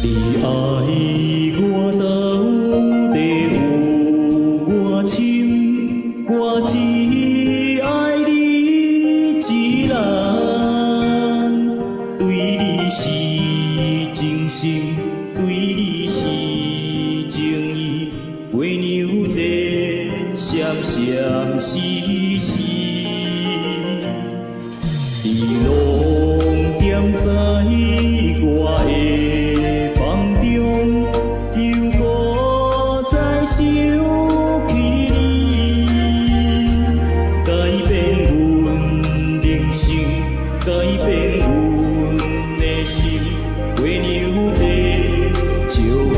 你愛我到底有偌深？我只愛你一人，對你是真心，對你是情意，月娘在閃閃閃閃。你攏踮在我的夢中，又閣再想起你，改變阮人生，改變阮的心，月娘在照阮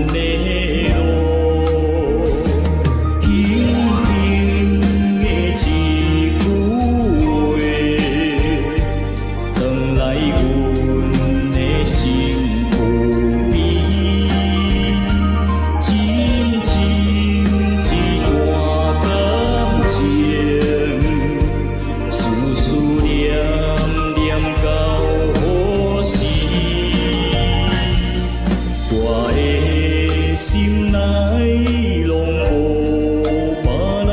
的路，輕輕的一句話，轉來阮的身軀邊，深深一段感情，思思念念到何時？我的心內攏無別人，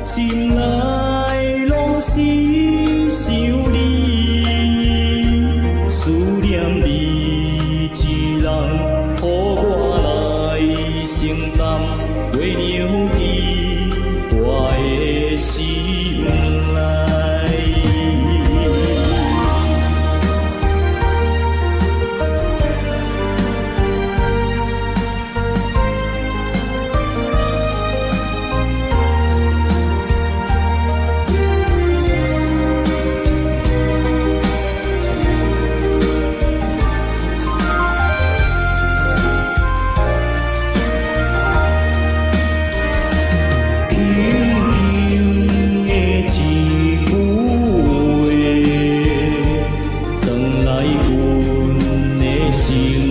心內攏是想你，思念你一人，予我來承擔，月娘佇我的心內。輕輕的一句話，轉來阮的身。